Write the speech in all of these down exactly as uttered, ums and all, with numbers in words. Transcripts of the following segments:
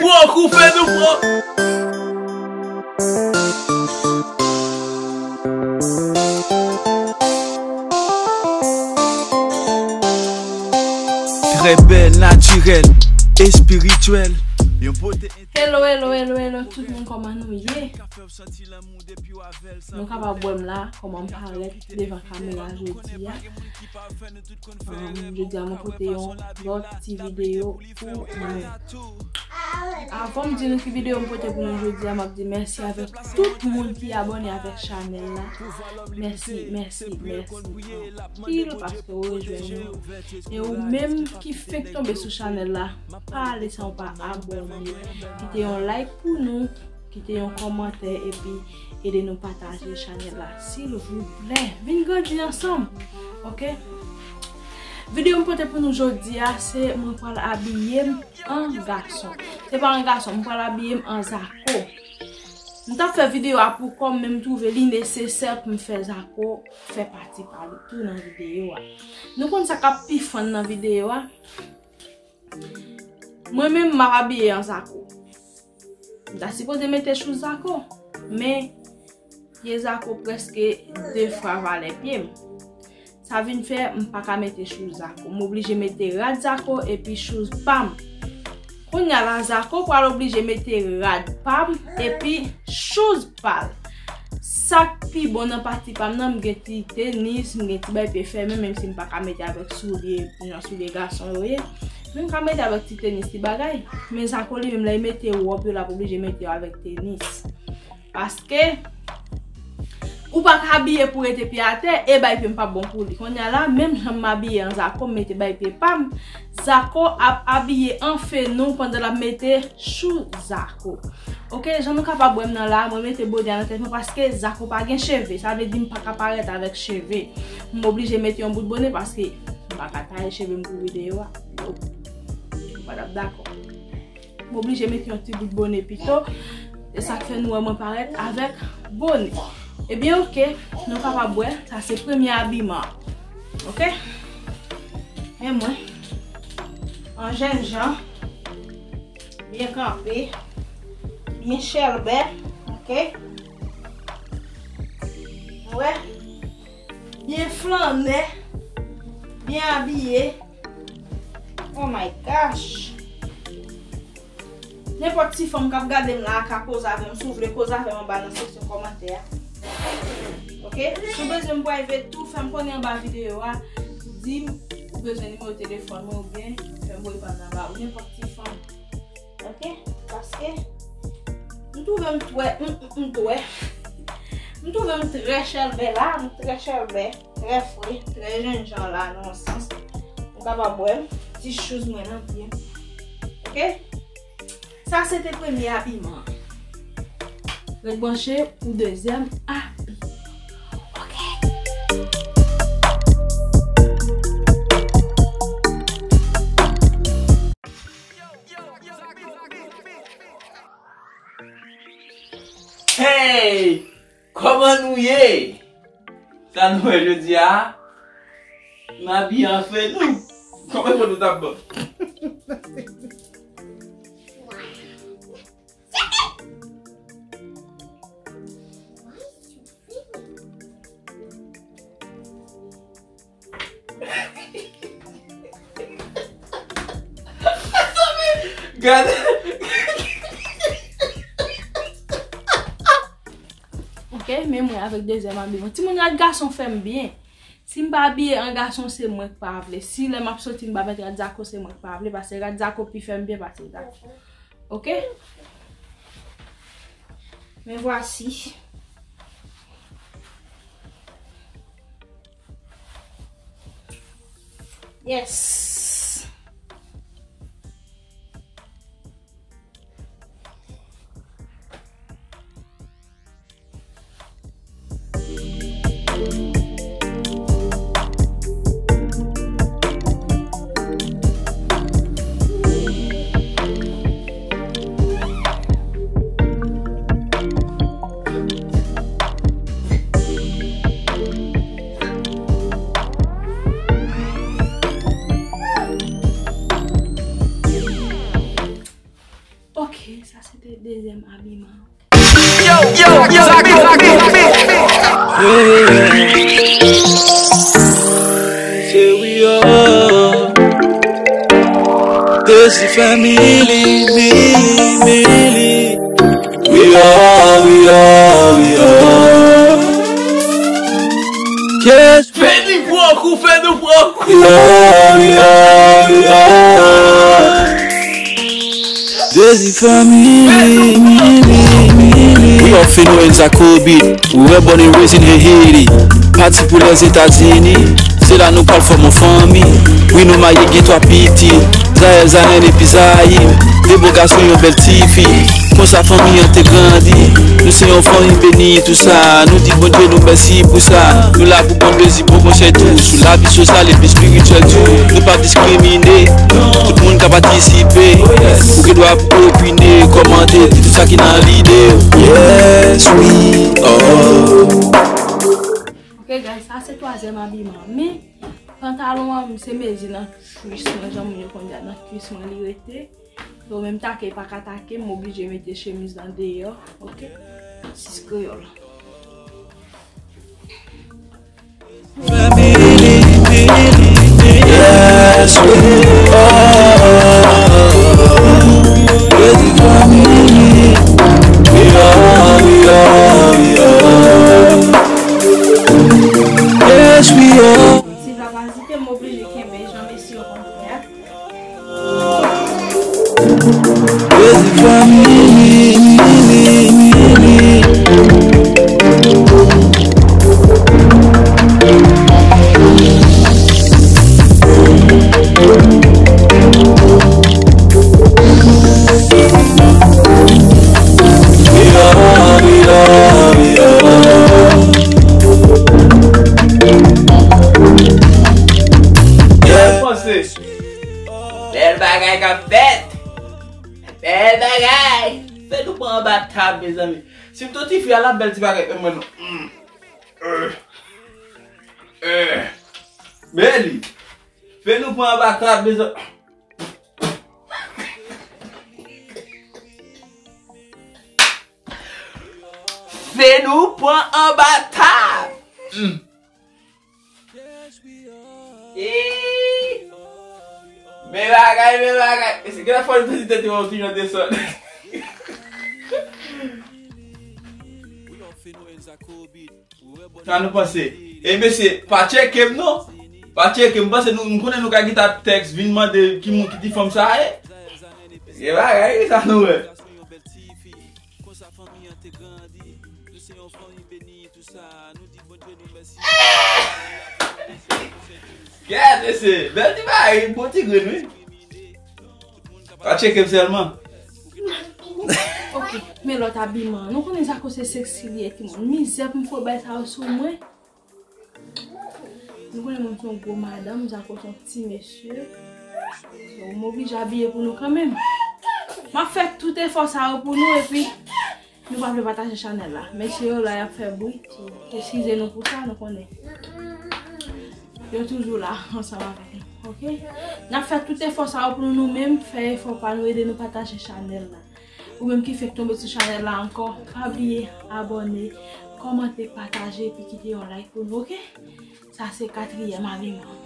Pran kou fè nou pran. Trè bèl, natirèl, espirityèl. Yon bote. Hello, hello, hello, hello, tout moun, kòman nou ye? Nou kapab wè m la, kòman m parèt devan kamera jodi a. Um, jodi a, mwen pote yon lòt ti videyo pou nou. Avan m di nou ki videyo m pote pou nou jodi a, m ap di mèsi avèk tout moun ki abòne avèk chanèl la. Mèsi, mèsi, mèsi anpil paske w rejwenn nou. E ou menm ki fenk tonbe sou chanèl la, pa ale san w pa abòne. Kite yon like pou nou, kite yon kòmantè epi ede nou pataje chanèl la, silvouplè. Vin grandi ansanm, oke? Videyo m pote pou nou jodi a, se mwen pral abiye m an gason. Se pa an gason, mwen pral abiye m an Zako. M t ap fè videyo a pou kò m, men m twouve li nesesè pou m fè Zako fè pati pa li tou nan videyo a. Nou konn sa k ap pi funny nan videyo a? Mwen menm, m ap abiye an Zako. M ta sipoze mete shoes Zako, men pye Zako prèske de fwa valè pye m. Sa vin fè m pa ka mete shoes Zako. M oblije mete rad Zako epi shoes pa m. Kounye a la, Zako pral oblije mete rad pa m epi shoes pa l. Sa k pi bon nan pati pa m nan, m gen ti tenis, m gen ti bay pye fèmen, menm si m pa ka mete avèk soulye, jan soulye gason yo ye. Men m ka mete avèk ti tenis, ti bagay. Men Zako li menm, lè l mete wòb yo, l ap oblije mete yo avèk tenis. Paske ou pa ka abiye pou rete pye atè, e bay pye m p ap bon pou li. Kounye a la, menm jan m abiye an Zako, m mete bay pye pa m, Zako ap abiye an fenou pandan l ap mete shoes Zako. Oke, jan nou kapab wè m nan la, mwen mete bone a nan tèt mwen paske Zako pa gen cheve. Sa vle di m pa ka parèt avèk cheve. M oblije mete yon bout bone paske m pa ka taye cheve m pou videyo a. Nope. Ou pa t ap dakò. M oblije mete yon ti bout bone pito. Se sa k fè nou wè mwen parèt avèk bone. Ebyen, oke, nou kapab wè, sa se premye abiman. Oke? Men mwen, an jènjan, byen kanpe, byen chèlbè, oke? Wè, byen flannè, byen abiye. Oh my gosh! Nenpòt ti fanm k ap gade m la a ka koze avè m. Si w vle koze avè m anba nan seksyon kòmantè a. Oke? Si w bezwen m private tou, fè m konnen anba videyo a. Di m ou bezwen nimewo telefòn mwen oubyen fè m voye pa m nan ba ou. Nenpòt ti fanm. Oke? Paske m twouve m twè, m, m, m twè. M twouve m trè chèlbè la, m trè chèlbè, trè fre, trè jènjan la nan yon sans. M kapab wè m, ti shoes mwen nan pye m. Oke? Sa se te premye abiman. Ret branche pou dezyèm abiman. Oke. Hey! Kòman nou ye? Sa nou wè jodi a? M abiye an fenou. Kòman foto t ap bon? Gade. Oke, men mwen avèk dezyèm abiman. Timoun, rad gason fè m byen. Si m pa abiye an gason, se mwen k pa vle. Si lè m ap soti, m pa met rad Zako, se mwen k pa vle, paske rad Zako pi fè m byen pase Zako. Oke? Me voici. Yes. Ok, sa se te dezyèm abiman. Yo, yo, yo, big, big, big, big. Say we are Desi family, mili, mili. We are, we are, we are. Yes. Fè nou pran kou, fè nou pran kou. We are, we are, we are. Desi family, mili, mili. We are Feno and Zakobi. We were born and raised in Haiti. Pati pou Lèzetazini. Se la nou pral fòm yon fanmi. Wi, nou marye, gen twa pitit. Zayèl, Zayen epi Zayim. De bo gason, yon bèl tifi. Konsa fanmi an te grandi. Nou se yon fanmi beni, tou sa. Nou di Bondye nou mèsi pou sa. Nou la pou Bondye di bon konsèy tou. Sou lavi sosyal epi espirityèl tou. Nou pa diskrimine. Tout moun ka patisipe. Ou gen dwa pou opine, kòmante, di tout sa ki nan lide w. Yes, we are. Ok, guys, sa se twazyèm abiman. Men, pantalon an, se mezi nan kwis mwen, jan moun yo konn di a, nan kwis mwen li rete. Donk, menm take pa ka take, m oblije mete chemiz lan deyò, ok? Sis kreyòl. Family, family, yes, we are. Desi family, we are, we are, we are. Yes, we are. Si l ap azite, m oblije kenbe jan mesye yo konn fè a. Desi family, mili, mili. We are, we are, we are. Yeah. Panse. Bèl bagay k ap fèt. Bèl bagay. Fè nou pran anba tab, mezanmi. Si m t on tifi a la, bèl ti bagay, men mwen non. Mm. Euh. Euh. Bèli. Fè nou pran anba tab, mezanmi. Fè nou pran anba tab. Mm. Eey! Men bagay, men bagay. Gen lè fò nou tande tèt yo yon ti jan desann. Sa nou panse? E mesye, pa tcheke m non. Pa tcheke m, panse nou, m konnen nou ka gen ta tèks vin mande ki moun ki ti fanm sa ye. Gen bagay, sa nou wè. Gad mesye, bèl ti bagay, bon ti grenn wi. Pa tcheke m sèlman. Ok, men lòt abiman. Nou konnen Zako se seksi li ye timoun. Mizè pou m fout bay sa yo sou mwen. Nou konnen mwen se yon gwo madanm, Zako se yon ti mesye. So, m oblije abiye pou nou kanmenm. M ap fè tout efò sa yo pou nou epi nou pa vle pataje chanèl la. Mesye yo la y ap fè bri. So, eskize nou pou sa, nou konnen. Yo toujou la ansanm avèk nou, ok? N ap fè tout efò sa yo pou nou, nou menm, fè efò pa nou, ede nou pataje chanèl la. Ou menm ki fenk tonbe sou chanèl la ankò, pa bliye abòne, kòmante, pataje, epi kite yon like pou nou, ok? Sa se katriyèm abiman.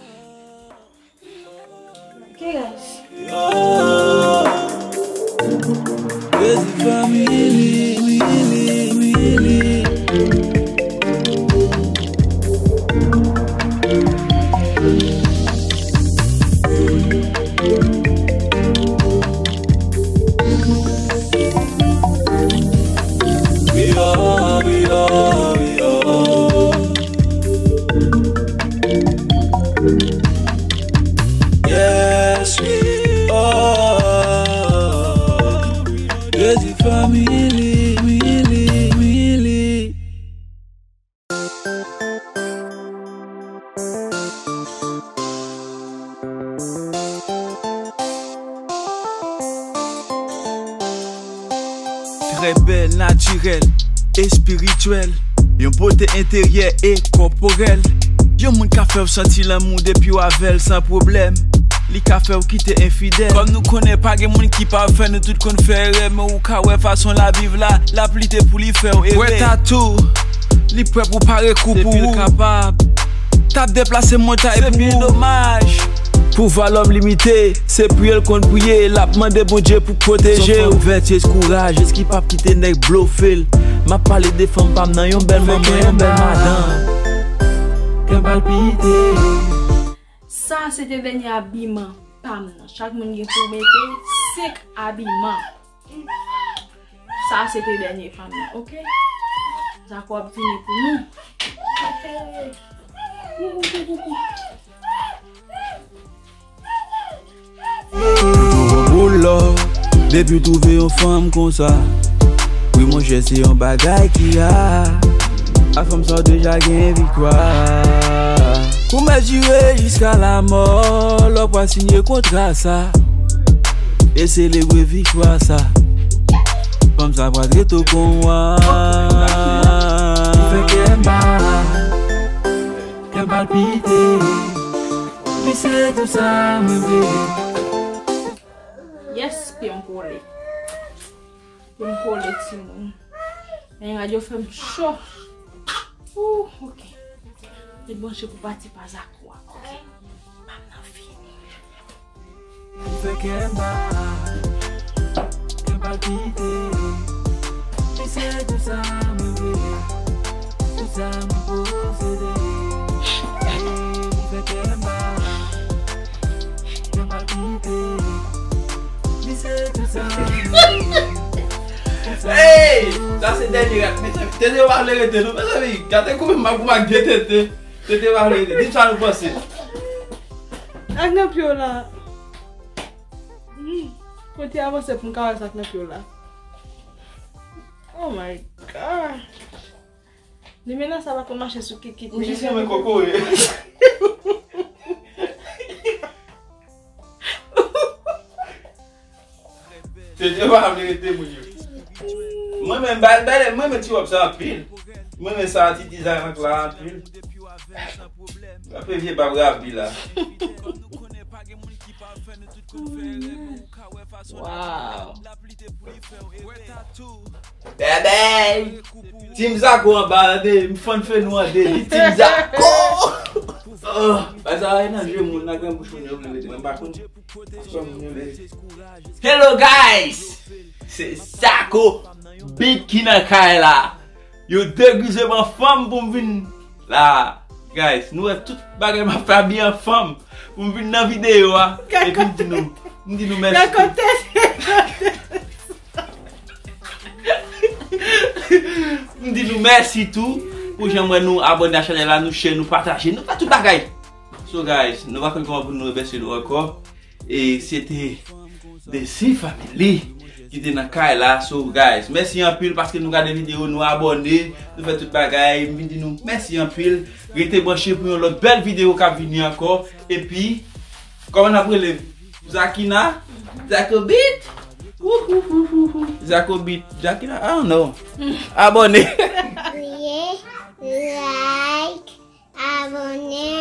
Ok, guys. Crazy family, really, really. We are, we are, we are. Yes, we are. Crazy family, really, really. Trè bèl, natirèl, espirityèl, yon bote enteryè e kòporèl. Yon moun ka fè w santi lanmou depi w avè l san pwoblèm. Li ka fè w kite enfidèl. Kòm nou konnen pa gen moun ki pafè, nou tout konn fè erè, men ou ka wè fason l ap viv la, l ap lite pou li fè w ere. Wè tatou, li prè pou pare kou pou ou. Depi l kapab, t ap deplase montay pou ou. Se byen domaj. Pouvwa lòm limite, se priye l konn priye, l ap mande Bondye pou pwoteje w. Son fanm vètyez, kourajez ki p ap kite nèg blofe l. M ap pale de fanm pa m nan, yon bèl manman, yon bèl madanm. Kè m palpite. Sa se te dènye abiman pa m nan. Chak moun gen pou mete senk abiman. Sa se te dènye pa m nan, oke? Zako ap vini pou nou. Boulò, depi w twouve yon fanm konsa, wi monchè, se yon bagay ki ra. A fanm sa w deja gen viktwa. Ou mèt jire jiska lamò, lè w pral siyen kontra sa e selebre viktwa sa. Fanm sa pral rete w konwa. Li fè kè m ba, kè m palpite. Li se tout sa mwen vle. Yes, pye m kole. Pye m kole, timoun. Men radyo fè m cho. Ooh, oke. Ret branche pou pati pa Zako a, oke. Pa m nan fini. Li fè kè m ba, kè m palpite. Li se tout sa mwen vle, tout sa mwen posede. Li fè kè m ba, kè m palpite. Li se tout sa mwen vle, tout sa mwen posede. Hey! Sa se dènye rad, mezanmi. Tete pa vle rete, non, mezanmi. Gade kouman m ap goumen ak de tete. Tete pa vle rete. Di m sa nou panse. Ak nan pye w la. Hmm. Kote avanse pou m ka wè sa k nan pye w la. Oh my God. Limena sa pa konn mache sou kikit. Ou jis renmen kokoye. Tete pa vle rete moun yo. Mwen menm, bay, bay, mwen renmen ti wòb sa anpil. Mwen renmen sa, ti dizay ank la anpil. Apre vye bab rabi la. Wow. Bèbèy! Team Zako anba, tande, m fann fè nou an de, li Team Zako! Oh, bay sa, nan je moun nan, gen bouch moun yo vle mete, mwen pa konn. Hello guys! Se Zako Beat ki nan kay la. Yo degrize m an fanm pou m vin la. Guys, nou wè tout bagay m ap fè abye an fanm pou m vin nan videyo a. Epi m di nou, m di nou mèsi tou. M di nou mèsi tou pou jan m wè nou abòne a chanèl la, nou share, nou pataje, nou fè tout bagay. So guys, nou pa konn kòman pou nou remèsye nou ankò. E se te Desi Family ki te nan kay la. So guys, mèsi anpil paske nou gade videyo, nou abòne, nou fè tout bagay. M vin di nou mèsi anpil. Rete branche pou yon lòt bèl videyo k ap vini ankò. Epi, kòman n ap rele? Zakina? Zakobit? Zakobit. Zakina? I don't know. Abòne. Priye, like, abòne,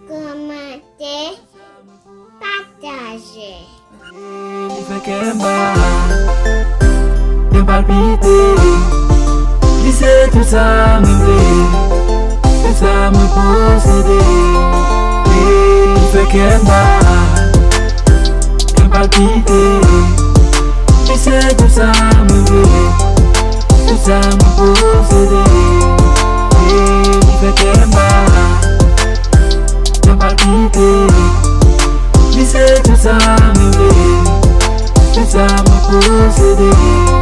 kòmante, pataje. Li fè kè m ba, kè m palpite. Li se tout sa mwen vle, tout sa mwen posede. Li fè kè m ba, kè m palpite. Li se tout sa mwen vle, tout sa mwen posede. Li fè kè m ba, kè m palpite. Li se tout sa mwen vle, tout sa mwen posede.